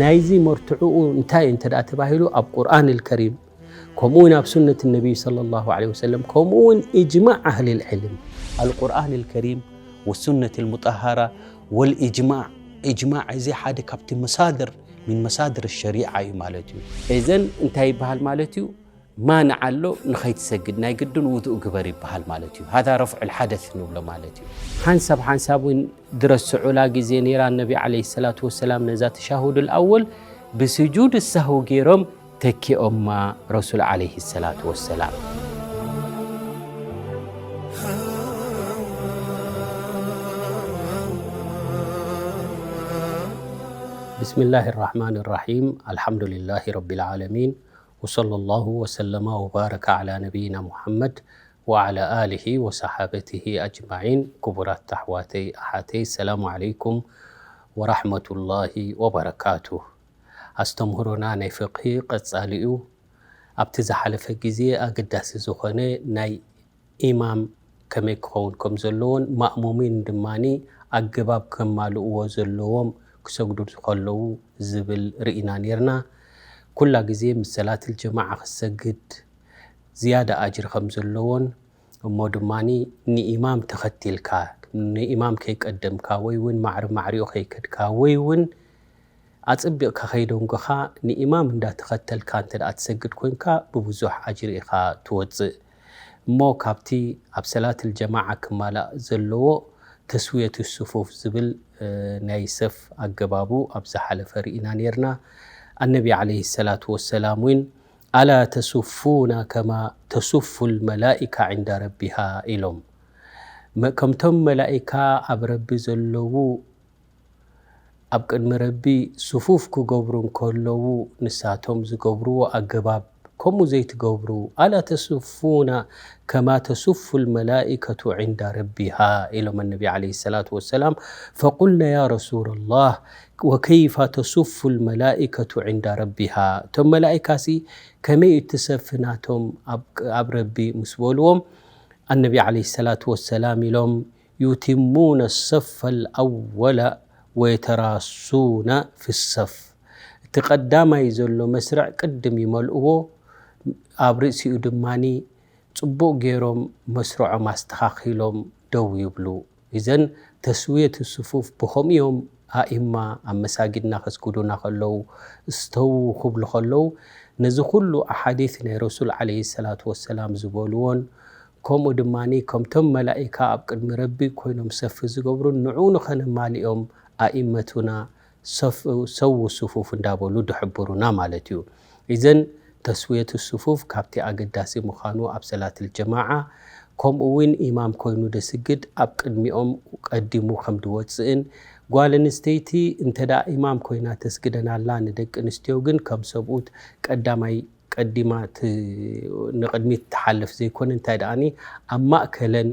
ናይዚ መርትዕኡ እንታይ እንተ ደኣ ተባሂሉ፣ ኣብ ቁርኣን ኣልከሪም፣ ከምኡ እውን ኣብ ሱነት ነቢይ ሰለላሁ ዐለይሂ ወሰለም፣ ከምኡ እውን ኢጅማዕ ኣህሊል ዕልም። ኣልቁርኣን ኣልከሪም ወሱነት ኣልሙጠሃራ ወልኢጅማዕ። ኢጅማዕ እዚ ሓደ ካብቲ መሳድር፣ ሚን መሳድር ሸሪዓ እዩ ማለት እዩ። እዘን እንታይ ይበሃል ማለት እዩ? ማንዓ ኣሎ ንኸይትሰግድ ናይ ግድን ውዱእ ግበር ይበሃል ማለት እዩ። ሃዛ ረፍዑል ሓደስ ንብሎ ማለት እዩ። ሓንሳብ ሓንሳብ እውን ድረስዑላ ግዜ ነይራ። ነቢ ዓለይሂ ሰላቱ ወሰላም ነዛ ተሻሁዱል ኣወል ብስጁድ ሳህው ገይሮም ተኪኦማ ረሱል ዓለይሂ ሰላቱ ወሰላም። ብስሚላሂ ራሕማን ራሒም። ኣልሓምዱሊላሂ ረቢል ዓለሚን። ወሰለላሁ ወሰለማ ወባረከ ዓላ ነቢይና ሙሓመድ ወዓላ ኣሊሂ ወሰሓበቲሂ ኣጅማዒን። ክቡራት ኣሕዋተይ ኣሓተይ፣ ሰላሙ ዓለይኩም ወራሕመቱላሂ ወበረካቱ። ኣስተምህሮና ናይ ፍቅሂ ቀጻሊ እዩ። ኣብቲ ዝሓለፈ ግዜ ኣገዳሲ ዝኾነ ናይ ኢማም ከመይ ክኸውን ከም ዘለዎን ማእሙሚን ድማኒ ኣገባብ ከማልእዎ ዘለዎም ክሰግዱ ከለዉ ዝብል ርኢና ኔርና። ኩላ ግዜ ምስ ሰላትል ጀማዓ ክትሰግድ ዝያዳ ኣጅሪ ከም ዘለዎን፣ እሞ ድማኒ ንኢማም ተኸቲልካ፣ ንኢማም ከይቀደምካ ወይ እውን ማዕሪ ማዕሪኡ ከይከድካ ወይ እውን ኣጽቢቕካ ከይደንጎኻ ንኢማም እንዳተኸተልካ እንተ ደኣ ትሰግድ ኮይንካ ብብዙሕ ኣጅሪ ኢኻ ትወጽእ። እሞ ካብቲ ኣብ ሰላትል ጀማዓ ክማላእ ዘለዎ ተስውየቱ ሱፉፍ ዝብል፣ እ፣ ናይ ሰፍ ኣገባቡ ኣብ ዝሓለፈ ርኢና ኔርና። ኣነቢ ዓለይሂ ሰላቱ ወሰላም እውን ኣላ ተሱፉና ከማ ተሱፉል መላኢካ ዕንዳ ረቢሃ ኢሎም። መ-፣ ከምቶም መላኢካ ኣብ ረቢ ዘለዉ ኣብ ቅድሚ ረቢ ሱፉፍ ክገብሩ እንከለዉ ንሳቶም ዝገብርዎ ኣገባብ ከምኡ ዘይትገብሩ። ኣላ ተሱፉና ከማ ተሱፉል መላኢከቱ ዕንዳ ረቢሃ ኢሎም ኣነቢ ዓለይሂ ሰላቱ ወሰላም። ፈቁልና ያ ረሱለላህ ወከይፋ ተሱፉል መላኢከቱ ዕንዳ ረቢሃ፣ እቶም መላኢካሲ ከመይ እዩ እቲ ሰፊ ናቶም ኣብ፣ ኣብ ረቢ ምስ በልዎም፣ ኣነቢ ዓለይሂ ሰላቱ ወሰላም ኢሎም ዩቲሙነ ሰፈል ኣወለ ወየተራሱነ ፊ ሰፍ። እቲ ቀዳማይ ዘሎ መስርዕ ቅድም ይመልእዎ፣ ኣብ ርእሲኡ ድማኒ ጽቡቕ ገይሮም መስርዖም ኣስተኻኺሎም ደው ይብሉ። እዘን ተስውየት ሱፉፍ ብኸምኡ እዮም ኣኢማ ኣብ መሳጊድና ከስግዱና ከለዉ እስተው ክብሉ ከለዉ፣ ነዚ ኩሉ ኣሓዲት ናይ ረሱል ዓለይሂ ሰላቱ ወሰላም ዝበልዎን፣ ከምኡ ድማኒ ከምቶም መላኢካ ኣብ ቅድሚ ረቢ ኮይኖም ሰፊ ዝገብሩን ንዕኡ ንኸነማልኦም ኣኢመቱና ሰፍ-፣ ሰው ሱፉፍ እንዳበሉ ድሕብሩና ማለት እዩ። እዘን ተስውየት ሱፉፍ ካብቲ ኣገዳሲ ምዃኑ ኣብ ሰላትል ጀማዓ፣ ከምኡ እውን ኢማም ኮይኑ ደስግድ ኣብ ቅድሚኦም ቀዲሙ ከም ድወፅእን፣ ጓል ኣንስተይቲ እንተ ደኣ ኢማም ኮይና ተስግደን ኣላ፣ ንደቂ ኣንስትዮ ግን ከም ሰብኡት ቀዳማይ ቀዲማ ት-፣ ንቕድሚት ትሓልፍ ዘይኮነ፣ እንታይ ደኣኒ ኣብ ማእከለን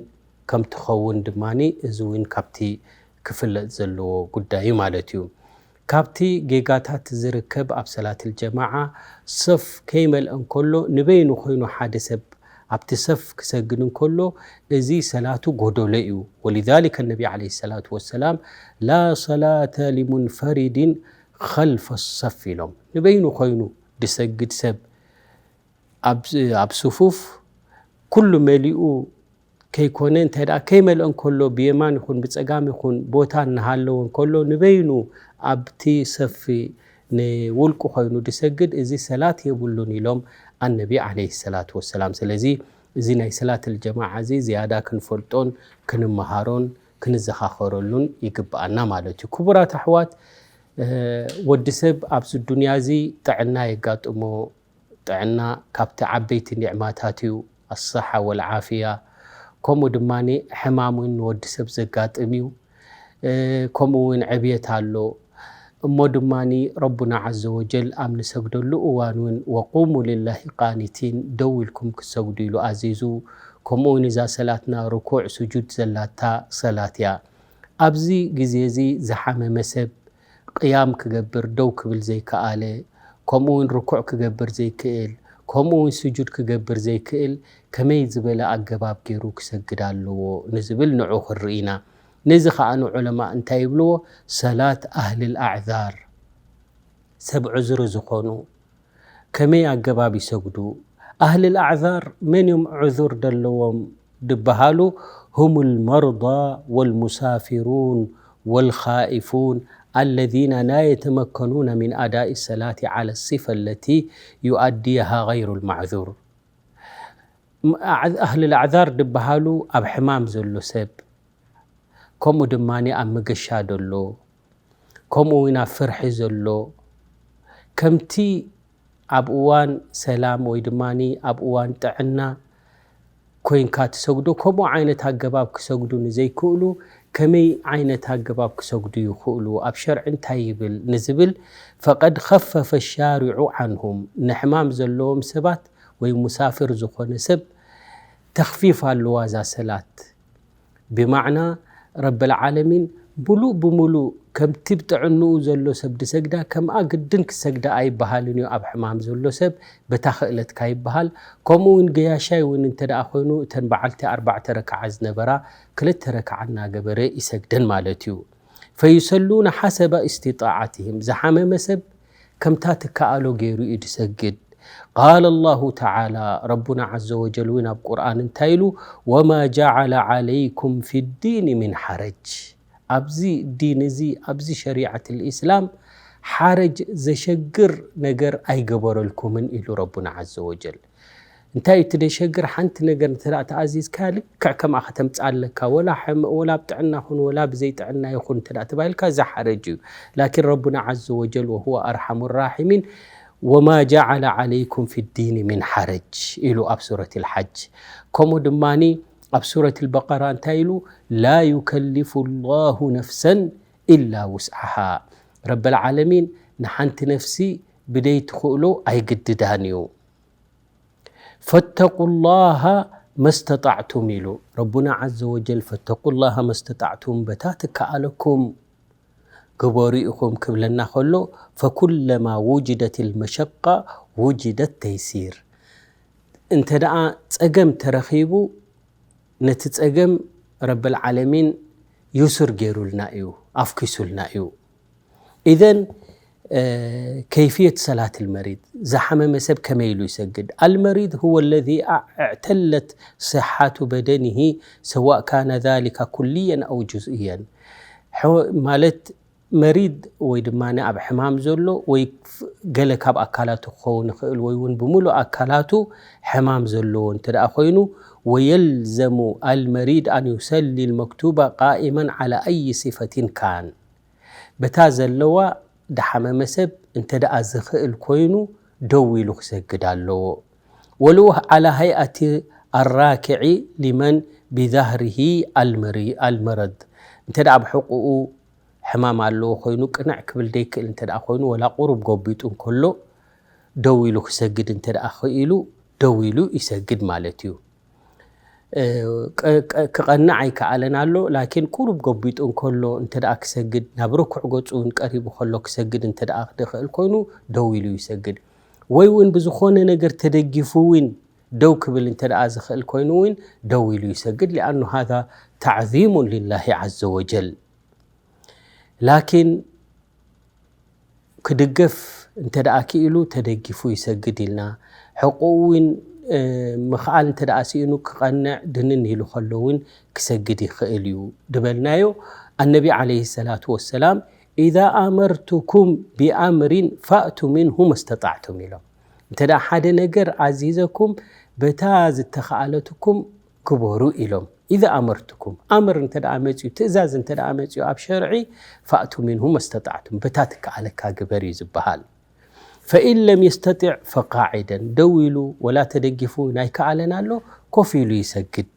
ከም ትኸውን ድማኒ እዚ እውን ካብቲ ክፍለጥ ዘለዎ ጉዳይ እዩ ማለት እዩ። ካብቲ ጌጋታት ዝርከብ ኣብ ሰላትል ጀማዓ ሰፍ ከይመልአ እንከሎ ንበይኑ ኮይኑ ሓደ ሰብ ኣብቲ ሰፍ ክሰግድ እንከሎ እዚ ሰላቱ ጎደሎ እዩ። ወሊዛሊከ ነቢ ዓለይሂ ሰላቱ ወሰላም ላ ሰላተ ሊሙንፈሪድን ኸልፈ ሰፍ ኢሎም። ንበይኑ ኮይኑ ድሰግድ ሰብ ኣብ፣ ኣብ ሱፉፍ ኩሉ መሊኡ ከይኮነ፣ እንታይ ደኣ ከይመልአ እንከሎ ብየማን ይኹን ብጸጋም ይኹን ቦታ እናሃለወ እንከሎ ንበይኑ ኣብቲ ሰፊ ንውልቁ ኮይኑ ድሰግድ እዚ ሰላት የብሉን ኢሎም ኣነቢ ዓለይሂ ሰላቱ ወሰላም። ስለዚ እዚ ናይ ሰላትል ጀማዓ እዚ ዝያዳ ክንፈልጦን ክንመሃሮን ክንዘኻኸረሉን ይግብኣና ማለት እዩ። ክቡራት ኣሕዋት፣ እ፣ ወዲ ሰብ ኣብዚ ዱንያ እዚ ጥዕና የጋጥሞ። ጥዕና ካብቲ ዓበይቲ ኒዕማታት እዩ፣ ኣሰሓ ወልዓፍያ። ከምኡ ድማ ሕማም እውን ንወዲ ሰብ ዘጋጥም እዩ። እ፣ ከምኡ እውን ዕብየት ኣሎ። እሞ ድማ ረቡና ዓዘ ወጀል ኣብ ንሰግደሉ እዋን እውን ወቁሙ ሊላሂ ቃኒቲን፣ ደው ኢልኩም ክሰግዱ ኢሉ ኣዚዙ። ከምኡ እውን እዛ ሰላትና ርኩዕ ስጁድ ዘላታ ሰላት እያ። ኣብዚ ግዜ እዚ ዝሓመመ ሰብ ቅያም ክገብር ደው ክብል ዘይከኣለ፣ ከምኡ እውን ርኩዕ ክገብር ዘይክእል፣ ከምኡ እውን ስጁድ ክገብር ዘይክእል ከመይ ዝበለ ኣገባብ ገይሩ ክሰግድ ኣለዎ ንዝብል ንዑ ክንርኢ ኢና። ነዚ ከኣ ንዑለማ እንታይ ይብልዎ? ሰላት ኣህልል ኣዕዛር፣ ሰብ ዕዝሪ ዝኾኑ ከመይ ኣገባብ ይሰግዱ? ኣህልል ኣዕዛር መን እዮም ዕዙር ዘለዎም ድበሃሉ? هم المرضى والمسافرون والخائفون الذين لا يتمكنون من أداء الصلاة على الصفة التي يؤديها غير المعذور. ኣህልል ኣዕዛር ድበሃሉ ኣብ ሕማም ዘሎ ሰብ፣ ከምኡ ድማ ኣብ መገሻ ዘሎ፣ ከምኡ እውን ኣብ ፍርሒ ዘሎ፣ ከምቲ ኣብ እዋን ሰላም ወይ ድማ ኣብ እዋን ጥዕና ኮይንካ ትሰግዶ፣ ከምኡ ዓይነት ኣገባብ ክሰግዱ ንዘይክእሉ ከመይ ዓይነት ኣገባብ ክሰግዱ ይኽእሉ? ኣብ ሸርዒ እንታይ ይብል ንዝብል፣ ፈቀድ ኸፈፈ ሻሪዑ ዓንሁም፣ ንሕማም ዘለዎም ሰባት ወይ ሙሳፍር ዝኾነ ሰብ ተኽፊፍ ኣለዋ እዛ ሰላት። ብማዕና ረብል ዓለሚን ሙሉእ ብሙሉእ ከምቲ ብጥዕንኡ ዘሎ ሰብ ድሰግዳ ከምኣ ግድን ክሰግዳ ኣይበሃልን እዩ። ኣብ ሕማም ዘሎ ሰብ በታ ክእለትካ ይበሃል። ከምኡ እውን ገያሻይ እውን እንተ ደኣ ኮይኑ እተን በዓልቲ ኣርባዕተ ረክዓ ዝነበራ ክልተ ረክዓ እናገበረ ይሰግደን ማለት እዩ። ፈዩሰሉነ ሓሰበ እስትጣዓትህም፣ ዝሓመመ ሰብ ከምታ ትከኣሎ ገይሩ እዩ ድሰግድ። ቃለ ላሁ ተዓላ፣ ረቡና ዓዘ ወጀል እውን ኣብ ቁርኣን እንታይ ኢሉ? ወማ ጀዓለ ዓለይኩም ፊ ዲን ሚን ሓረጅ፣ ኣብዚ ዲን እዚ፣ ኣብዚ ሸሪዓት ልእስላም ሓረጅ ዘሸግር ነገር ኣይገበረልኩምን ኢሉ ረቡና ዓዘ ወጀል። እንታይ እቲ ደሸግር? ሓንቲ ነገር እንተ ደኣ ተኣዚዝካ ልክዕ ከምኣ ከተምጽእ ኣለካ። ወላ ሕም-፣ ወላ ብጥዕና ኹን፣ ወላ ብዘይ ጥዕና ይኹን እንተ ደኣ ተባሂልካ፣ እዚ ሓረጅ እዩ። ላኪን ረቡና ዓዘ ወጀል ወሁወ ኣርሓሙ ራሒሚን፣ "ወማ ጀዓለ ዓለይኩም ፊ ዲኒ ሚን ሓረጅ" ኢሉ ኣብ ሱረት ልሓጅ። ከምኡ ድማኒ ኣብ ሱረት ልበቀራ እንታይ ኢሉ? "ላ ዩከሊፉ ላሁ ነፍሰን ኢላ ውስዓሃ።" ረበል ዓለሚን ንሓንቲ ነፍሲ ብደይ ትኽእሎ ኣይግድዳን እዩ። ፈተቁላሃ መስተጣዕቱም ኢሉ ረቡና ዓዘ ወጀል። ፈተቁላሃ መስተጣዕቱም፣ በታ ትከኣለኩም ግበሩ ኢኹም ክብለና ከሎ፣ ፈኩለማ ውጅደት ልመሸቃ ውጅደት ተይሲር። እንተ ደኣ ጸገም ተረኺቡ፣ ነቲ ጸገም ረብል ዓለሚን ዩሱር ገይሩልና እዩ፣ ኣፍኪሱልና እዩ። ኢዘን፣ እ፣ ከይፍየት ሰላት ልመሪድ፣ ዝሓመመ ሰብ ከመይ ኢሉ ይሰግድ? ኣልመሪድ ሁወ ለዚ ኣዕተለት ስሓቱ በደኒሂ፣ ሰዋእ ካነ ዛሊካ ኩልየን ኣው ጁዝእየን። ሕወ-፣ ማለት መሪድ ወይ ድማ ኣብ ሕማም ዘሎ ወይ ፍ-፣ ገለ ካብ ኣካላቱ ክኸውን ይኽእል ወይ እውን ብምሉእ ኣካላቱ ሕማም ዘለዎ እንተ ደኣ ኮይኑ፣ ወየልዘሙ ኣልመሪድ ኣን ዩሰሊ ልመክቱባ ቃኢመን ዓላ ኣይ ሲፈቲን ካን። በታ ዘለዋ ድሓመመ ሰብ እንተ ደኣ ዝኽእል ኮይኑ ደው ኢሉ ክሰግድ ኣለዎ። ወልኡ ዓላ ሃይኣቲ ኣራኪዒ ሊመን ቢዛህሪሂ ኣልመሪ-፣ ኣልመረድ። እንተ ደኣ ኣብ ሕቁኡ ሕማም ኣለዎ ኮይኑ ቅንዕ ክብል ደይክእል እንተ ደኣ ኮይኑ ወላ ቁሩብ ጎቢጡ እንከሎ ደው ኢሉ ክሰግድ እንተ ደኣ ክኢሉ ደው ኢሉ ይሰግድ ማለት እዩ። እ፣ ቀ-፣ ቀ-፣ ክቐንዕ ኣይከኣለን ኣሎ። ላኪን ቁሩብ ጎቢጡ እንከሎ እንተ ደኣ ክሰግድ፣ ናብ ርኩዕ ገጹ እውን ቀሪቡ ከሎ ክሰግድ እንተ ደኣ ክኽእል ኮይኑ ደው ኢሉ ይሰግድ። ወይ እውን ብዝኾነ ነገር ተደጊፉ እውን ደው ክብል እንተ ደኣ ዝኽእል ኮይኑ እውን ደው ኢሉ ይሰግድ። ሊኣኑ ሃዛ ተዕዚሙን ሊላሂ ዓዘ ወጀል። ላኪን ክድገፍ እንተ ደኣ ክኢሉ ተደጊፉ ይሰግድ ኢልና። ሕቁኡ እውን፣ እ፣ ምኽኣል እንተ ደኣ ስኢኑ ክቐንዕ ድንን ኢሉ ከሎ እውን ክሰግድ ይኽእል እዩ ድበልናዮ። ኣነቢ ዓለይሂ ሰላቱ ወሰላም፣ "ኢዛ ኣመርቱኩም ቢኣምሪን ፋእቱ ሚንሁ መስተጣዕቱም" ኢሎም። እንተ ደኣ ሓደ ነገር ኣዚዘኩም በታ ዝተኻኣለትኩም ግበሩ ኢሎም። ኢዛ ኣመርቱኩም፣ ኣምር እንተ ደኣ መጽዩ፣ ትእዛዝ እንተ ደኣ መጽዩ ኣብ ሸርዒ፣ ፋእቱ ሚንሁ መስተጣዕቱም፣ በታ ትከኣለካ ግበር እዩ ዝበሃል። ፈኢን ለም የስተጢዕ ፈቃዒደን፣ ደው ኢሉ ወላ ተደጊፉ ናይከኣለን ኣሎ፣ ኮፍ ኢሉ ይሰግድ።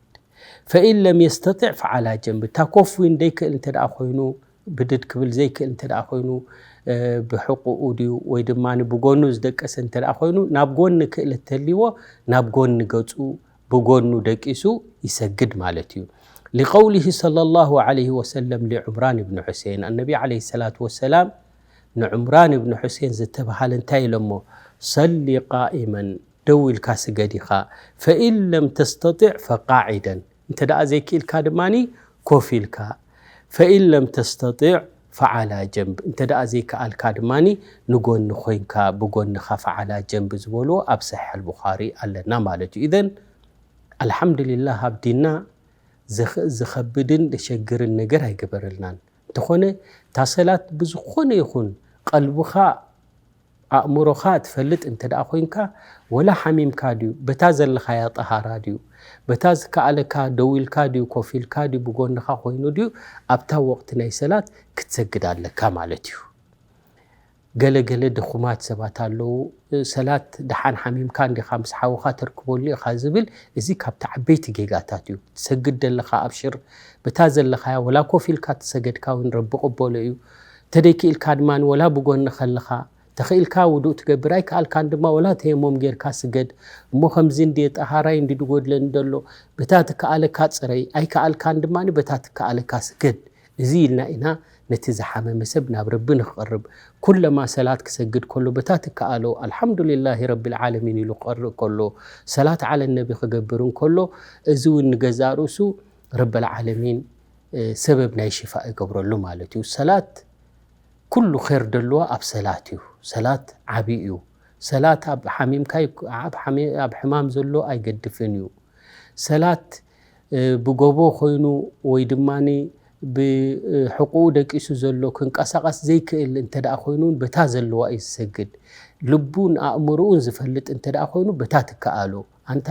ፈኢን ለም የስተጢዕ ፈዓላ ጀንብ፣ እታ ኮፍ ኢሉ ደይክእል እንተ ደኣ ኮይኑ፣ ብድድ ክብል ዘይክእል እንተ ደኣ ኮይኑ፣ እ፣ ብሕቁኡ ድዩ ወይ ድማ ብጎኑ ዝደቀሰ እንተ ደኣ ኮይኑ፣ ናብ ጎኒ ክእለት ተልይዎ፣ ናብ ጎኒ ገጹ ብጎኑ ደቂሱ ይሰግድ ማለት እዩ። ሊቀውሊሂ ሰለላሁ ዐለይሂ ወሰለም ሊዑምራን ብን ሑሴን፣ ኣነቢ ዐለይሂ ሰላቱ ወሰላም ንዑምራን ብን ሑሴን ዝተባሃለ እንታይ ኢሎሞ? "ሰሊ ቃኢመን፣ ደው ኢልካ ስገድ ኢኻ፣ ፈኢን ለም ተስተጢዕ ፈቃዒደን፣ እንተ ደኣ ዘይክኢልካ ድማኒ ኮፍ ኢልካ፣ ፈኢን ለም ተስተጢዕ ፈዓላ ጀንብ፣ እንተ ደኣ ዘይከኣልካ ድማ ንጎኒ ኮይንካ፣ ብጎንኻ ፈዓላ ጀንብ ዝበልዎ ኣብ ሰሒሕ ኣልቡኻሪ ኣለና ማለት እዩ። ኢዘን ኣልሓምዱሊላህ ኣብ ዲንና ዝኸብድን ዘሸግርን ነገር ኣይገበረልናን። እንተኾነ እታ ሰላት ብዝኾነ ይኹን ቀልብኻ ኣእምሮኻ ትፈልጥ እንተ ደኣ ኮይንካ፣ ወላ ሓሚምካ ድዩ፣ በታ ዘለኻያ ጠሃራ ድዩ፣ በታ ዝከኣለካ ደው ኢልካ ድዩ፣ ኮፍ ኢልካ ድዩ፣ ብጎንኻ ኮይኑ ድዩ፣ ኣብታ ወቕቲ ናይ ሰላት ክትሰግድ ኣለካ ማለት እዩ። ገለ ገለ ድኹማት ሰባት ኣለዉ፣ ሰላት ደሓን ሓሚምካ እንዲኻ ምስ ሓውኻ ተርክበሉ ኢኻ ዝብል፣ እዚ ካብቲ ዓበይቲ ጌጋታት እዩ። ትሰግድ ደለኻ ኣብሽር፣ በታ ዘለኻያ ወላ ኮፍ ኢልካ ትሰገድካ እውን ረቢ ቅበሎ እዩ። ተደይክኢልካ ድማ ወላ ብጎኒ ከለኻ ተኽኢልካ ውዱእ ትገብር፣ ኣይከኣልካን ድማ ወላ ተየሞም ጌርካ ስገድ። እሞ ከምዚ እንድየ ጠሃራይ እንዲ ድጎድለኒ ደሎ፣ በታ ትከኣለካ ጽረይ፣ ኣይከኣልካን ድማ በታ ትከኣለካ ስገድ። እዚ ኢልና ኢና ነቲ ዝሓመመ ሰብ ናብ ረቢ ንክቐርብ። ኩለማ ሰላት ክሰግድ ከሎ በታ ትከኣሎ ኣልሓምዱሊላሂ ረቢል ዓለሚን ኢሉ ክቐርእ ከሎ፣ ሰላት ዓለ ነቢ ክገብር እንከሎ፣ እዚ እውን ንገዛእ ርእሱ ረበል ዓለሚን ሰበብ ናይ ሽፋእ ይገብረሉ ማለት እዩ። ሰላት ኩሉ ኸይር ደለዋ ኣብ ሰላት እዩ። ሰላት ዓቢ እዩ። ሰላት ኣብ ሓሚምካ ኣብ ሕማም ዘሎ ኣይገድፍን እዩ። ሰላት ብጎቦ ኮይኑ ወይ ድማ ብሕቁኡ ደቂሱ ዘሎ ክንቀሳቐስ ዘይክእል እንተ ደኣ ኮይኑ እውን በታ ዘለዋ እዩ ዝሰግድ። ልቡን ኣእምሮኡን ዝፈልጥ እንተ ደኣ ኮይኑ በታ ትከኣሎ። ኣንታ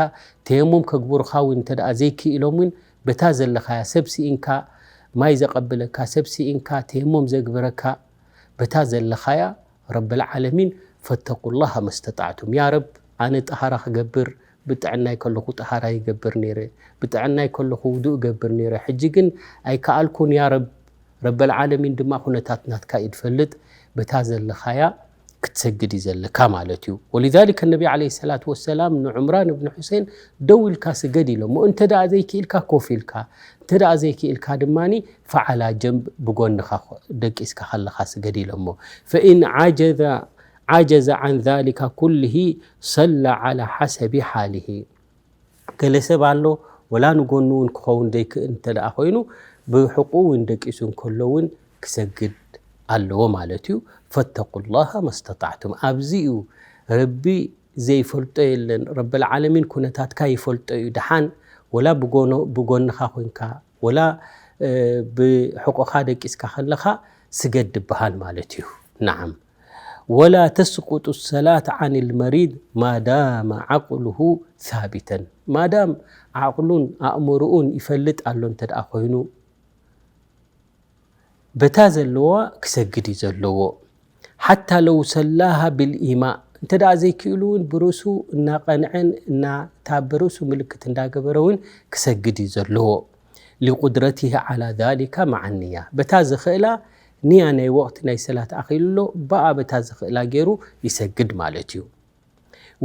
ተየሙም ከግብሩኻ እውን እንተ ደኣ ዘይክኢሎም እውን በታ ዘለኻያ ሰብ ስኢንካ ማይ ዘቐብለካ ሰብ ስኢንካ ተየሞም ዘግብረካ በታ ዘለኻያ ረብል ዓለሚን ፈተቁላሃ መስተጣዕቱም። ያ ረብ ኣነ ጠሃራ ክገብር ብጥዕናይ ከለኹ ጠሃራ ይገብር ነይረ፣ ብጥዕናይ ከለኹ ውዱእ እገብር ነይረ፣ ሕጂ ግን ኣይከኣልኩን ያ ረብ። ረበል ዓለሚን ድማ ኩነታት ናትካ እዩ ዝፈልጥ፣ በታ ዘለኻያ ክትሰግድ እዩ ዘለካ ማለት እዩ። ወሊዛሊከ ነቢ ዓለይሂ ሰላቱ ወሰላም ንዑምራን እብን ሑሴን ደው ኢልካ ስገድ ኢሎሞ። እንተ ደኣ ዘይክኢልካ ኮፍ ኢልካ፣ እንተ ደኣ ዘይክኢልካ ድማ ፈዓላ ጀንብ ብጎንኻ ደቂስካ ከለኻ ስገድ ኢሎሞ። ፈኢን ዓጀዘ ዓጀዘ ዓን ዛሊካ ኩልሂ ሰለ ዓላ ሓሰቢ ሓሊሂ። ገለ ሰብ ኣሎ ወላ ንጎኑ እውን ክኸውን ዘይክእል እንተ ደኣ ኮይኑ ብሕቁ እውን ደቂሱ እንከሎ እውን ክሰግድ ኣለዎ ማለት እዩ። ፈተቁላሃ መስተጣዕቱም። ኣብዚ እዩ ረቢ ዘይፈልጦ የለን። ረበል ዓለሚን ኩነታትካ ይፈልጦ እዩ። ደሓን ወላ ብጎኖ-፣ ብጎንኻ ኮይንካ ወላ ብሕቆኻ ደቂስካ ከለኻ ስገድ ድበሃል ማለት እዩ። ነዓም። ወላ ተስቁጡ ሰላት ዓን ልመሪድ ማዳመ ዓቅሉሁ ሳቢተን። ማዳም ዓቅሉን ኣእምርኡን ይፈልጥ ኣሎ እንተ ደኣ ኮይኑ በታ ዘለዋ ክሰግድ እዩ ዘለዎ። ሓታ ለው ሰላሃ ብልኢማ፣ እንተ ደኣ ዘይክእሉ እውን ብርእሱ እናቐንዐን እና-፣ እታ ብርእሱ ምልክት እንዳገበረ እውን ክሰግድ እዩ ዘለዎ። ሊቁድረቲሂ ዓላ ዛሊካ መዓ ንያ፣ በታ ዝኽእላ ንያ ናይ ወቕቲ ናይ ሰላት ኣኺሉ ኣሎ፣ ብኣ በታ ዝኽእላ ገይሩ ይሰግድ ማለት እዩ።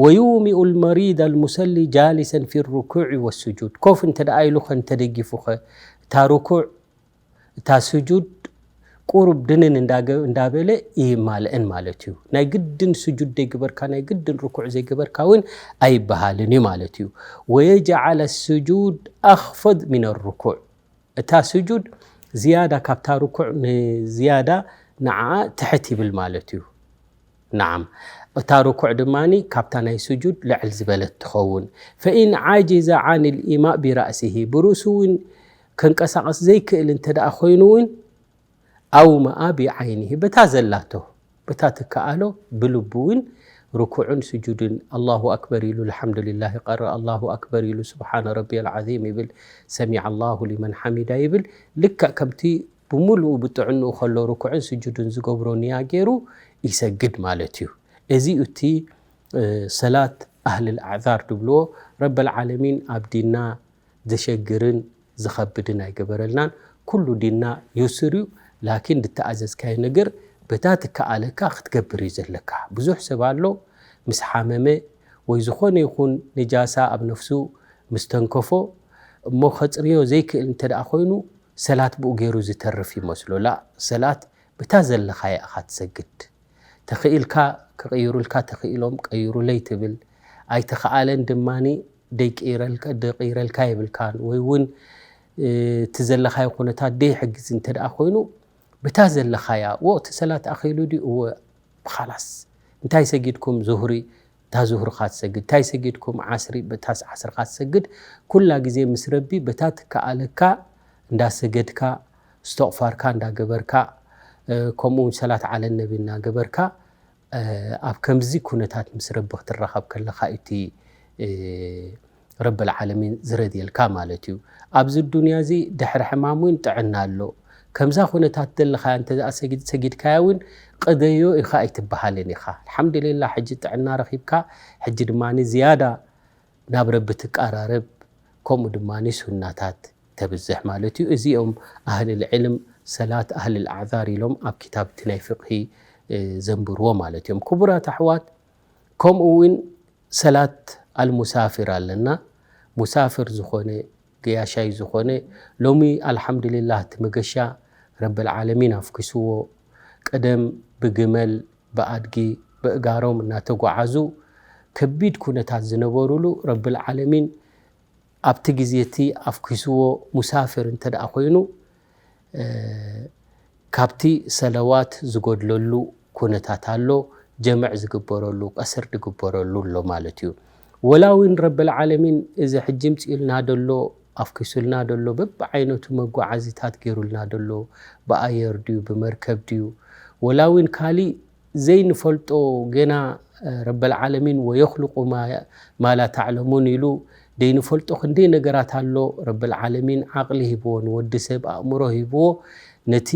ወዩሚኡ ልመሪድ ኣልሙሰሊ ጃሊሰን ፊ ርኩዕ ወስጁድ፣ ኮፍ እንተ ደኣ ኢሉ ኸ እንተደጊፉ ኸ እታ ርኩዕ እታ ስጁድ ቁሩብ ድንን እንዳገ-፣ እንዳበለ ይማልእን ማለት እዩ። ናይ ግድን ስጁድ ዘይግበርካ፣ ናይ ግድን ርኩዕ ዘይግበርካ እውን ኣይበሃልን እዩ ማለት እዩ። ወየጅዓለ ስጁድ ኣኽፈድ ሚን ርኩዕ፣ እታ ስጁድ ዝያዳ ካብታ ርኩዕ ንዝያዳ ንዓኣ ትሕት ይብል ማለት እዩ። ነዓም፣ እታ ርኩዕ ድማ ካብታ ናይ ስጁድ ልዕል ዝበለት ትኸውን። ፈኢን ዓጅዘ ዓን ልኢማእ ቢራእሲሂ፣ ብርእሱ እውን ከንቀሳቐስ ዘይክእል እንተ ደኣ ኮይኑ እውን ኣውመኣ ቢዓይኒሂ፣ በታ ዘላቶ፣ በታ ትከኣሎ ብልቡ እውን ርኩዕን ስጁድን ኣላሁ ኣክበር ኢሉ፣ ኣልሓምዱሊላህ ይቐርእ፣ ኣላሁ ኣክበር ኢሉ፣ ስብሓነ ረቢየል ዓዚም ይብል፣ ሰሚዐ ኣላሁ ሊመን ሓሚዳ ይብል። ልክዕ ከምቲ ብምሉኡ ብጥዕንኡ ከሎ ርኩዕን ስጁድን ዝገብሮ ንያ ገይሩ ይሰግድ ማለት እዩ። እዚ እዩ እቲ፣ እ፣ ሰላት ኣህልል ኣዕዛር ድብልዎ። ረበል ዓለሚን ኣብ ዲንና ዘሸግርን ዝኸብድን ኣይገበረልናን። ኩሉ ዲንና ዩስር እዩ። ላኪን ዝተኣዘዝካዮ ነገር በታ ትከኣለካ ክትገብር እዩ ዘለካ። ብዙሕ ሰብ ኣሎ ምስ ሓመመ ወይ ዝኾነ ይኹን ነጃሳ ኣብ ነፍሱ ምስ ተንከፎ እሞ ከጽርዮ ዘይክእል እንተ ደኣ ኮይኑ ሰላት ብኡ ገይሩ ዝተርፍ ይመስሎ። ላ፣ ሰላት በታ ዘለኻያ ኢኻ ትሰግድ። ተኽኢልካ ክቕይሩልካ ተኽኢሎም ቀይሩለይ ትብል። ኣይተኸኣለን ድማኒ ደይቅይረልካ፣ ደይቅይረልካ የብልካን። ወይ እውን እቲ ዘለኻዮ ኩነታት ደይሕግዝ እንተ ደኣ ኮይኑ፣ ብታ ዘለኻያ፣ ወቕቲ ሰላት ኣኺሉ ድዩ? እወ፣ ብኻላስ። እንታይ ሰጊድኩም? ዙህሪ። እታ ዙህርኻ ትሰግድ። እንታይ ሰጊድኩም? ዓስሪ። በታስ ዓስርኻ ትሰግድ። ኩላ ግዜ ምስ ረቢ በታ ትከኣለካ እንዳሰገድካ፣ እስተቕፋርካ እንዳገበርካ፣ እ፣ ከምኡ እውን ሰላት ዓለ ነቢ እናገበርካ፣ እ፣ ኣብ ከምዚ ኩነታት ምስ ረቢ ክትራኸብ ከለኻ እዩ እቲ፣ እ፣ ረብል ዓለሚን ዝረድየልካ ማለት እዩ። ኣብዚ ዱንያ እዚ ድሕሪ ሕማም እውን ጥዕና ኣሎ። ከምዛ ኩነታት ዘለኻያ እንተ ደኣ ሰጊድ-፣ ሰጊድካያ እውን ቅደዮ ኢኻ ኣይትበሃልን ኢኻ። ኣልሓምዱሊላህ፣ ሕጂ ጥዕና ረኺብካ፣ ሕጂ ድማ ዝያዳ ናብ ረቢ ትቀራረብ፣ ከምኡ ድማ ሱናታት ተብዝሕ ማለት እዩ። እዚኦም ኣህልል ዕልም ሰላት ኣህልል ኣዕዛር ኢሎም ኣብ ኪታብ እቲ ናይ ፍቅሂ፣ እ፣ ዘንብርዎ ማለት እዮም። ክቡራት ኣሕዋት፣ ከምኡ እውን ሰላት ኣልሙሳፊር ኣለና። ሙሳፍር ዝኾነ፣ ገያሻይ ዝኾነ፣ ሎሚ ኣልሓምዱሊላህ እቲ መገሻ ረብል ዓለሚን ኣፍኪስዎ። ቀደም ብግመል፣ ብኣድጊ፣ ብእጋሮም እናተጓዓዙ ከቢድ ኩነታት ዝነበሩሉ ረብል ዓለሚን ኣብቲ ግዜ እቲ ኣፍኪስዎ። ሙሳፍር እንተ ደኣ ኮይኑ፣ እ፣ ካብቲ ሰለዋት ዝጎድለሉ ኩነታት ኣሎ፣ ጀምዕ ዝግበረሉ፣ ቀስር ዝግበረሉ ኣሎ ማለት እዩ። ወላ እውን ረብል ዓለሚን እዚ ሕጂ ምጽኡልና ደሎ፣ ኣፍኪሱልና ደሎ፣ በብዓይነቱ መጓዓዚታት ገይሩልና ደሎ፣ ብኣየር ድዩ፣ ብመርከብ ድዩ፣ ወላ እውን ካሊእ ዘይንፈልጦ ገና፣ እ፣ ረበል ዓለሚን ወየኽልቁ ማ-፣ ማ ላ ተዕለሙን ኢሉ ዘይንፈልጦ ክንደይ ነገራት ኣሎ። ረበል ዓለሚን ዓቕሊ ሂብዎ፣ ንወዲ ሰብ ኣእምሮ ሂብዎ፣ ነቲ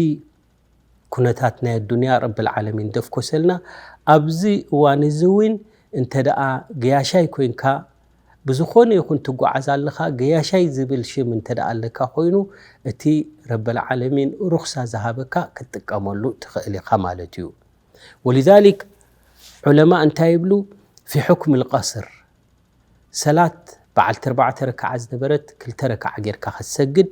ኩነታት ናይ ኣዱንያ ረበል ዓለሚን ደፍኮሰልና። ኣብዚ እዋን እዚ እውን እንተ ደኣ ገያሻይ ኮይንካ፣ ብዝኾነ ይኹን ትጓዓዝ ኣለኻ፣ ገያሻይ ዝብል ሽም እንተ ደኣ ኣለካ ኮይኑ፣ እቲ ረበል ዓለሚን ሩኽሳ ዝሃበካ ክትጥቀመሉ ትኽእል ኢኻ ማለት እዩ። ወሊዛሊክ ዑለማ እንታይ ይብሉ? ፊ ሑክም ልቀስር፣ ሰላት በዓልቲ ኣርባዕተ ረክዓ ዝነበረት ክልተ ረክዓ ጌርካ ክትሰግድ፣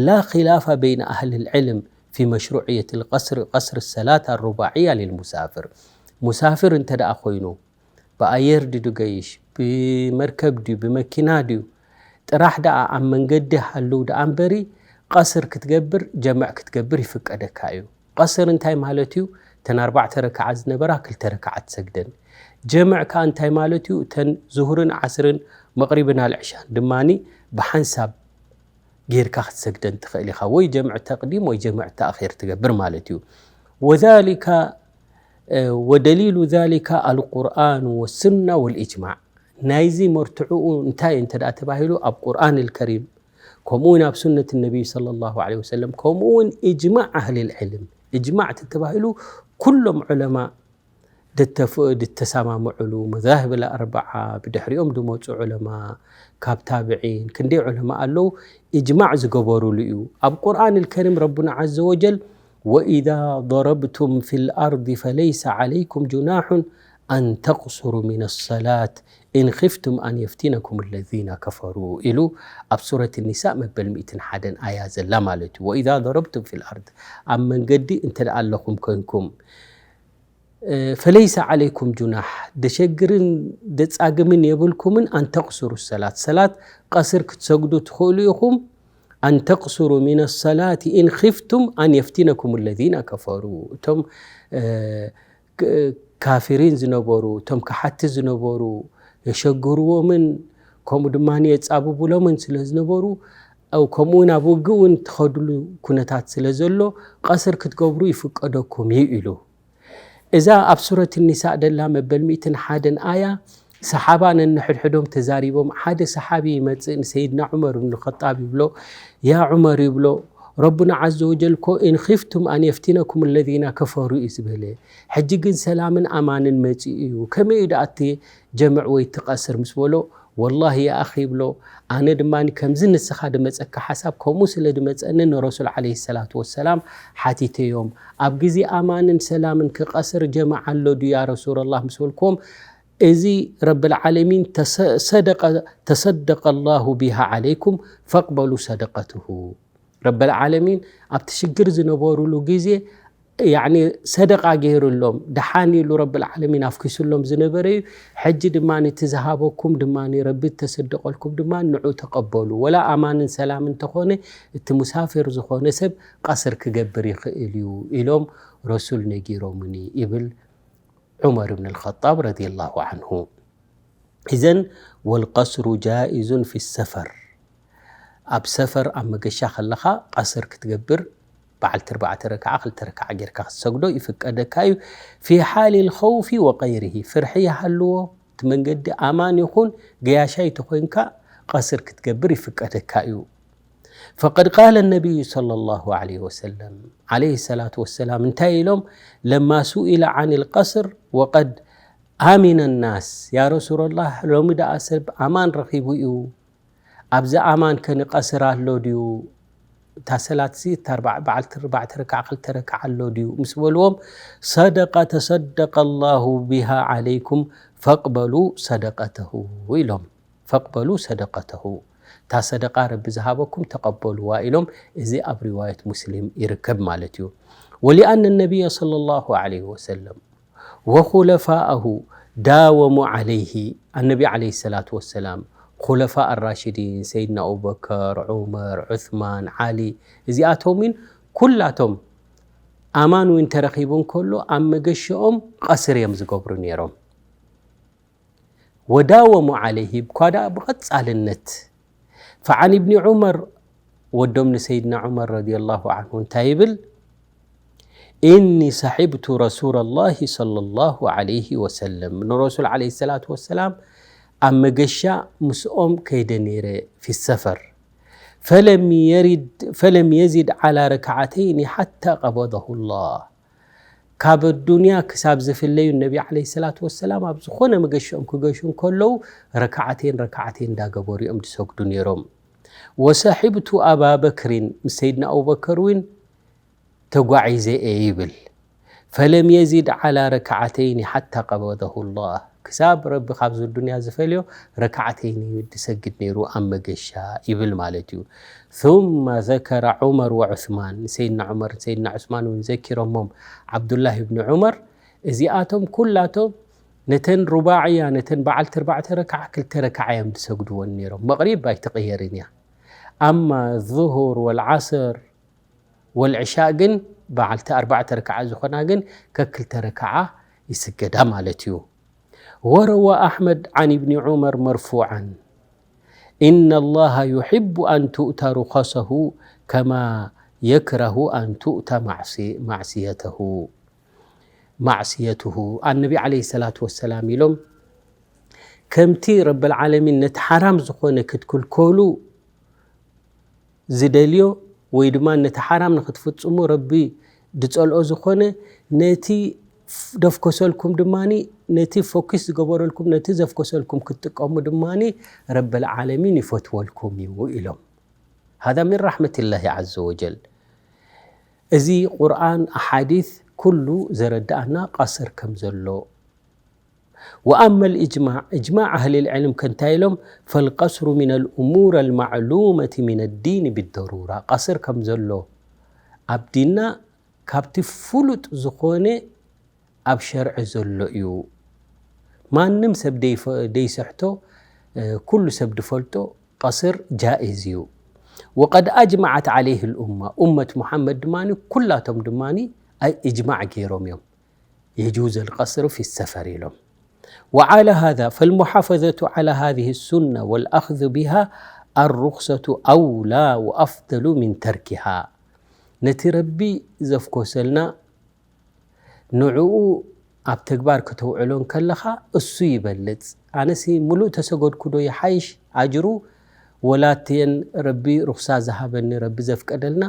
ላ ኺላፋ በይነ ኣህሊ ልዕልም ፊ መሽሩዕየት ልቀስር፣ ቀስር ሰላት ኣሩባዕያ ሊልሙሳፍር። ሙሳፍር እንተ ደኣ ኮይኑ፣ ብኣየር ድዩ ድገይሽ፣ ብመርከብ ድዩ፣ ብመኪና ድዩ፣ ጥራሕ ደኣ ኣብ መንገዲ ሃልው ደኣ እምበሪ፣ ቀስር ክትገብር፣ ጀምዕ ክትገብር ይፍቀደካ እዩ። ቀስር እንታይ ማለት እዩ? እተን ኣርባዕተ ረክዓ ዝነበራ ክልተ ረክዓ ትሰግደን። ጀምዕ ከኣ እንታይ ማለት እዩ? እተን ዙሁርን ዓስርን መቕሪብን ኣልዕሻን ድማኒ ብሓንሳብ ጌርካ ክትሰግደን ትኽእል ኢኻ። ወይ ጀምዕ ተቕዲም ወይ ጀምዕ ተኣኺር ትገብር ማለት እዩ። ወዛሊካ፣ እ፣ ወደሊሉ ዛሊካ ኣልቁርኣን ወሱና ወልእጅማዕ። ናይዚ መርትዕኡ እንታይ እንተ ደኣ ተባሂሉ፣ ኣብ ቁርኣን ልከሪም፣ ከምኡ እውን ኣብ ሱነት ነቢይ ሰለላሁ ዐለይሂ ወሰለም፣ ከምኡ እውን እጅማዕ ኣህሊ ልዕልም። እጅማዕ ተተባሂሉ ኩሎም ዑለማ ደተፍ-፣ ድተሰማምዑሉ፣ መዛህብ ኣርበዓ፣ ብድሕሪኦም ዝመፁ ዑለማ፣ ካብ ታብዒን ክንደይ ዑለማ ኣለዉ፣ እጅማዕ ዝገበሩሉ እዩ። ኣብ ቁርኣን ልከሪም ረቡና ዐዘ ወጀል፣ ወኢዛ ضረብቱም ፊ ልኣርዲ ፈለይሰ ዐለይኩም ጁናሑን ኣን ተቅሱሩ ሚነ ሰላት ኢን ኺፍቱም ኣን የፍቲነኩም ለዚነ ከፈሩ ኢሉ ኣብ ሱረት ኒሳእ መበል ሚእትን ሓደን ኣያ ዘላ ማለት እዩ። ወኢዛ ضረብቱም ፊ ልኣርድ፣ ኣብ መንገዲ እንተ ደኣ ኣለኹም ኮንኩም፣ እ፣ ፈለይሰ ዐለይኩም ጁናሕ፣ ደሸግርን ደጻግምን የብልኩምን፣ ኣን ተቅሱሩ ሰላት፣ ሰላት ቀስር ክትሰግዱ ትኽእሉ ኢኹም። ኣን ተቅሱሩ ሚነ ሰላት ኢን ኺፍቱም ኣን የፍቲነኩም ለዚነ ከፈሩ፣ እቶም፣ እ፣ ክ-፣ ካፊሪን ዝነበሩ፣ እቶም ከሓቲ ዝነበሩ፣ የሸግርዎምን ከምኡ ድማ የጻብቡሎምን ስለ ዝነበሩ፣ ኣው ከምኡ እውን ኣብ ውግእ እውን ትኸድሉ ኩነታት ስለ ዘሎ፣ ቀስር ክትገብሩ ይፍቀደኩም እዩ ኢሉ። እዛ ኣብ ሱረት ኒሳእ ደላ መበል ሚእትን ሓደን ኣያ፣ ሰሓባ ነንሕድሕዶም ተዛሪቦም፣ ሓደ ሰሓቢ ይመጽእ ንሰይድና ዑመር ብን ኸጣብ ይብሎ፣ ያ ዑመር ይብሎ፣ ረቡና ዐዘ ወጀል እኮ ኢን ኺፍቱም ኣን የፍቲነኩም ለዚነ ከፈሩ እዩ ዝበለ። ሕጂ ግን ሰላምን ኣማንን መጺኡ እዩ። ከመይ እዩ ደኣ እቲ ጀምዕ ወይ እቲ ቀስር ምስ በሎ፣ ወላሂ ያ ኣኺ ይብሎ፣ ኣነ ድማ ከምዚ ንስኻ ድመጸካ ሓሳብ ከምኡ ስለ ድመጸኒ ንረሱል ዐለይሂ ሰላቱ ወሰላም ሓቲተዮም። ኣብ ግዜ ኣማንን ሰላምን ክቀስር ጀምዕ ኣሎ ድዩ ያ ረሱለላህ ምስ በልክዎም፣ እዚ ረብል ዓለሚን ተሰ-፣ ሰደቀ፣ ተሰደቀ ላሁ ቢሃ ዐለይኩም ፈቅበሉ ሰደቀትሁ። ረብል ዓለሚን ኣብቲ ሽግር ዝነበሩሉ ግዜ ያኒ ሰደቃ ገይሩሎም፣ ደሓን ኢሉ ረብል ዓለሚን ኣፍኪሱሎም ዝነበረ እዩ። ሕጂ ድማ እቲ ዝሃበኩም ድማ፣ ረቢ እተሰደቀልኩም ድማ ንዑ ተቀበሉ። ወላ ኣማንን ሰላም እንተኾነ፣ እቲ ሙሳፊር ዝኾነ ሰብ ቀስር ክገብር ይኽእል እዩ ኢሎም ረሱል ነጊሮምኒ ይብል ዑመር ብን ልኸጣብ ረዲየላሁ ዓንሁ። ኢዘን ወልቀስሩ ጃኢዙን ፊ ሰፈር፣ ኣብ ሰፈር ኣብ መገሻ ከለኻ ቀስር ክትገብር በዓልቲ ኣርባዕተ ረክዓ ክልተ ረክዓ ጌርካ ክትሰግዶ ይፍቀደካ እዩ። ፊ ሓሊ ልኸውፊ ወቀይሪሂ፣ ፍርሒ ይሃልዎ እቲ መንገዲ ኣማን ይኹን ገያሻይ ተኾይንካ ቀስር ክትገብር ይፍቀደካ እዩ። ፈቀድ ቃለ ነቢዩ ሰለላሁ ዐለይሂ ወሰለም፣ ዐለይሂ ሰላቱ ወሰላም እንታይ ኢሎም? ለማ ሱኢለ ዐን ልቀስር ወቀድ ኣሚነ ናስ፣ ያ ረሱለላህ፣ ሎሚ ደኣ ሰብ ኣማን ረኺቡ እዩ፣ ኣብዚ ኣማን ከ ንቀስር ኣሎ ድዩ? እታ ሰላትሲ እታ ኣርባዕ-፣ በዓልቲ ኣርባዕተ ረክዓ ክልተ ረክዓ ኣሎ ድዩ? ምስ በልዎም፣ ሰደቀ ተሰደቀ ላሁ ቢሃ ዐለይኩም ፈቅበሉ ሰደቀተሁ ኢሎም። ፈቅበሉ ሰደቀተሁ፣ እታ ሰደቃ ረቢ ዝሃበኩም ተቐበልዋ ኢሎም። እዚ ኣብ ሪዋየት ሙስሊም ይርከብ ማለት እዩ። ወሊኣነ ነቢየ ሰለላሁ ዐለይሂ ወሰለም ወኹለፋአሁ ዳወሙ ዐለይሂ፣ ኣነቢ ዐለይሂ ሰላቱ ወሰላም፣ ኹለፋ ኣራሽዲን፣ ሰይድና ኣቡበከር፣ ዑመር፣ ዑስማን፣ ዓሊ፣ እዚኣቶም እውን ኩላቶም ኣማን እውን ተረኺቡ እንከሎ ኣብ መገሽኦም ቀስር እዮም ዝገብሩ ነይሮም። ወዳወሙ ዐለይሂ፣ እኳ ደኣ ብቐጻልነት። ፈዓን ኢብኒ ዑመር፣ ወዶም ንሰይድና ዑመር ረዲየላሁ ዐንሁ እንታይ ይብል? ኢኒ ሰሒብቱ ረሱለላሂ ሰለላሁ ዐለይሂ ወሰለም፣ ንረሱል ዐለይሂ ሰላቱ ወሰላም ኣብ መገሻ ምስኦም ከይደ ነይረ፣ ፊ ሰፈር፣ ፈለም የሪድ፣ ፈለም የዚድ ዐላ ረክዓተይኒ ሓታ ቀበደሁ ላህ። ካብ ኣዱንያ ክሳብ ዝፍለዩ ነቢ ዐለይሂ ሰላቱ ወሰላም ኣብ ዝኾነ መገሽኦም ክገሹ እንከለዉ ረክዓተይን ረክዓተይን እንዳገበሩ እዮም ዝሰግዱ ነይሮም። ወሰሒብቱ ኣባ በክሪን፣ ምስ ሰይድና ኣቡበከር እውን ተጓዒዘ እየ ይብል። ፈለም የዚድ ዐላ ረክዓተይኒ ሓታ ቀበደሁ ላህ፣ ክሳብ ረቢ ካብዚ ዱንያ ዝፈልዮ ረክዓተይን እዩ ዝሰግድ ነይሩ ኣብ መገሻ ይብል ማለት እዩ። ثم ذكر عمر وعثمان፣ ንሰይድና ዑመር፣ ሰይድና ዑስማን እውን ዘኪሮሞም፣ ዓብዱላህ ብኒ ዑመር፣ እዚኣቶም ኩላቶም ነተን ሩባዕያ፣ ነተን በዓልቲ ኣርባዕተ ረክዓ ክልተ ረክዓ እዮም ዝሰግድወን ነይሮም። መቕሪብ ኣይትቕየርን እያ። ኣማ ዙሁር ወልዓስር ወልዕሻእ ግን በዓልቲ ኣርባዕተ ረክዓ ዝኾና ግን ከክልተ ረክዓ ይስገዳ ማለት እዩ። ወረዋ ኣሕመድ ዓን ኢብኒ ዑመር መርፉዓን፣ ኢነ ላሃ ዩሕቡ ኣን ቱእታ ሩኸሰሁ ከማ የክረሁ ኣን ቱእታ ማዕሲ-፣ ማዕስየተሁ፣ ማዕስየትሁ። ኣነቢ ዓለይሂ ሰላቱ ወሰላም ኢሎም፣ ከምቲ ረብል ዓለሚን ነቲ ሓራም ዝኾነ ክትክልከሉ ዝደልዮ ወይ ድማ ነቲ ሓራም ንክትፍጽሙ ረቢ ዝጸልኦ ዝኾነ፣ ነቲ ዘፍኮሰልኩም ድማ፣ ነቲ ፎኪስ ዝገበረልኩም፣ ነቲ ዘፍኮሰልኩም ክትጥቀሙ ድማ ረብል ዓለሚን ይፈትወልኩም እዩ ኢሎም። ሃዛ ሚን ራሕመቲላሂ ዐዘ ወጀል። እዚ ቁርኣን፣ ኣሓዲት ኩሉ ዘረድኣና ቀስር ከም ዘሎ። ወኣመል ኢጅማዕ፣ ኢጅማዕ ኣህሊል ዕልም ከ እንታይ ኢሎም? ፈልቀስሩ ሚነል እሙር ኣልማዕሉመቲ ሚነ ዲን ቢደሩራ። ቀስር ከም ዘሎ ኣብ ዲንና ካብቲ ፍሉጥ ዝኾነ ኣብ ሸርዒ ዘሎ እዩ። ማንም ሰብ ደይፈ-፣ ደይስሕቶ፣ እ፣ ኩሉ ሰብ ድፈልጦ ቀስር ጃኢዝ እዩ። ወቀድ ኣጅመዐት ዐለይህ ልኡማ፣ ኡመት ሙሓመድ ድማ ኩላቶም ድማ ኣይ ኢጅማዕ ገይሮም እዮም። የጁዝ ኣልቀስሩ ፊ ሰፈር ኢሎም። ወዓላ ሃዛ ፈልሙሓፈዘቱ ዓላ ሃዚህ ሱና ወልኣኽዙ ቢሃ ኣሩኽሰቱ ኣውላ ወኣፍደሉ ሚን ተርኪሃ። ነቲ ረቢ ዘፍኮሰልና ንዕኡ ኣብ ተግባር ከተውዕሎ እንከለኻ እሱ ይበልጽ። ኣነሲ ምሉእ ተሰገድኩ ዶ ይሓይሽ ኣጅሩ፣ ወላ እተን ረቢ ሩኽሳ ዝሃበኒ፣ ረቢ ዘፍቀደልና፣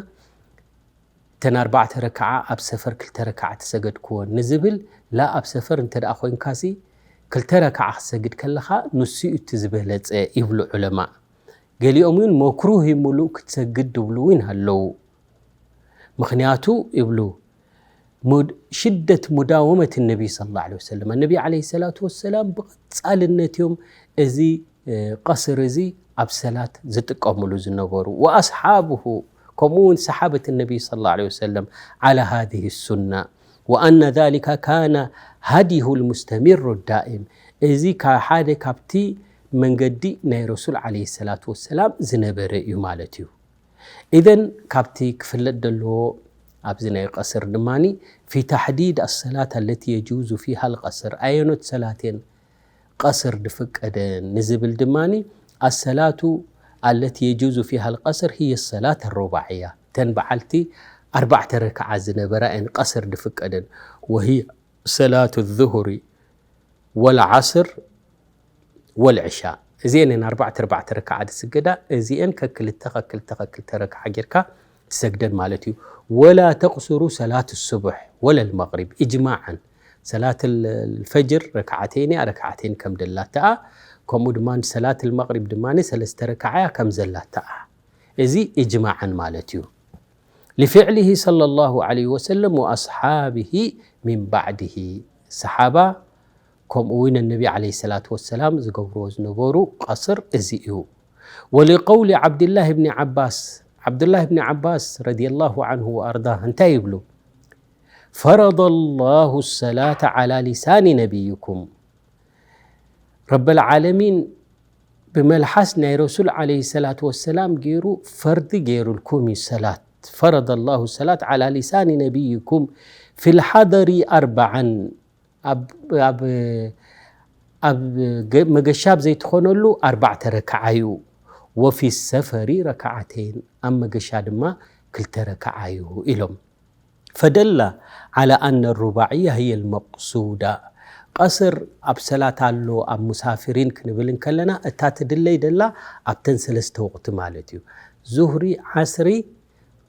እተን ኣርባዕተ ረክዓ ኣብ ሰፈር ክልተ ረክዓ ተሰገድክወን ንዝብል፣ ላ ኣብ ሰፈር እንተ ደኣ ኮይንካሲ ክልተ ረክዓ ክትሰግድ ከለኻ ንሱ እዩ እቲ ዝበለጸ ይብሉ ዑለማ። ገሊኦም እውን መክሩህ እዩ ምሉእ ክትሰግድ ዝብሉ እውን ኣለዉ። ምኽንያቱ ይብሉ፣ ሙድ-፣ ሽደት ሙዳወመት ነቢይ ሰለላሁ ዐለይሂ ወሰለም፣ ነቢ ዐለይሂ ሰላቱ ወሰላም ብቐጻልነት እዮም እዚ፣ እ፣ ቀስር እዚ ኣብ ሰላት ዝጥቀምሉ ዝነበሩ። ወኣስሓብሁ፣ ከምኡ እውን ሰሓበት ነቢይ صلى الله عليه وسلم على هذه السنة وأن ذلك كان هديه المستمر الدائم። እዚ ሓደ ካብቲ መንገዲ ናይ ረሱል عليه الصلاة والسلام ዝነበረ እዩ ማለት እዩ። إذن ካብቲ ክፍለጥ ዘለዎ ኣብዚ ናይ ቀስር ድማ في تحديد الصلاة التي يجوز فيها القصر ኣየኖት ሰላቴን ቀስር ድፍቀደን ንዝብል ድማ الصلاة التي يجوز فيها القصر هي الصلاة الرباعية ተን በዓልቲ ኣርባዕተ ረክዓ ዝነበራ እየን ቀስር ድፍቀደን وهي صلاة الظهر والعصر والعشاء እዚአን እየን ኣርባዕተ ኣርባዕተ ረክዓ ዝስገዳ እዚአን ከክልተ ከክልተ ከክልተ ረክዓ ጌርካ ትሰግደን ማለት እዩ ولا تقصر صلاة الصبح ولا المغرب إجماعا ሰላት ፈጅር ረክዓተይን እያ ረክዓተይን ከም ደላትኣ ከምኡ ድማ ሰላት መቅሪብ ድማ ሰለስተ ረክዓ እያ ከም ዘላትኣ እዚ إجماعا ማለት እዩ لفعله صلى الله عليه وسلم وأصحابه من بعده ሰሓባ ከምኡ እውን ነቢ عليه الصلاة والسلام ዝገብርዎ ዝነበሩ ቀስር እዚ እዩ ولقول عبد الله بن عباس عبد الله بن عباس رضي الله عنه وأرضاه እንታይ ይብሉ فرض الله الصلاة على لسان نبيكم ረበል ዓለሚን ብመልሓስ ናይ ረሱል عليه الصلاة والسلام ገይሩ ፈርዲ ገይሩልኩም እዩ ሰላት فرض الله الصلاة على لسان نبيكم في الحضر أربعا ኣብ ኣብ ኣብ ገ- መገሻ ኣብ ዘይትኾነሉ ኣርባዕተ ረክዓ እዩ وفي السفر ركعتين ኣብ መገሻ ድማ ክልተ ረክዓ እዩ ኢሎም فدل على أن الرباعية هي المقصودة ቀስር ኣብ ሰላት ኣሎ ኣብ ሙሳፊሪን ክንብል እንከለና እታ ትድለይ ደላ ኣብተን ሰለስተ ወቅቲ ማለት እዩ ዙህሪ ዓስሪ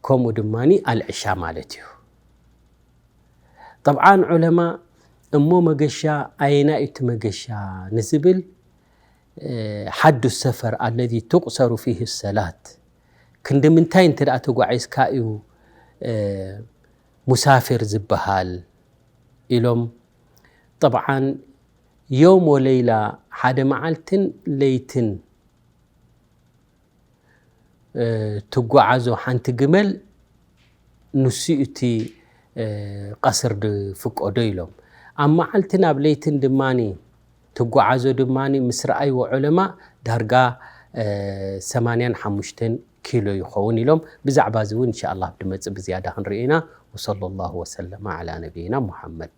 ከምኡ ድማ ኣልዕሻ ማለት እዩ ጠብዓን ዑለማ እሞ መገሻ ኣየና እዩ እቲ መገሻ ንዝብል ሓዱ ሰፈር ኣለዚ ትቁሰሩ ፊህ ሰላት ክንዲ ምንታይ እንተ ደኣ ተጓዒዝካ እዩ ሙሳፊር ዝበሃል ኢሎም ጠብዓን ዮም ወለይላ ሓደ መዓልትን ለይትን ትጓዓዞ ሓንቲ ግመል ንሱ እቲ ቀስር ድፍቀዶ ኢሎም ኣብ መዓልትን ኣብ ለይትን ድማ ትጓዓዞ ድማ ምስ ረኣይዎ ዑለማ ዳርጋ ሰማንያን ሓሙሽተን ኪሎ ይኸውን ኢሎም ብዛዕባ እዚ እውን እንሻ ኣላህ ድመፅእ ብዝያዳ ክንርኢ ኢና وصلى الله وسلم على نبينا محمد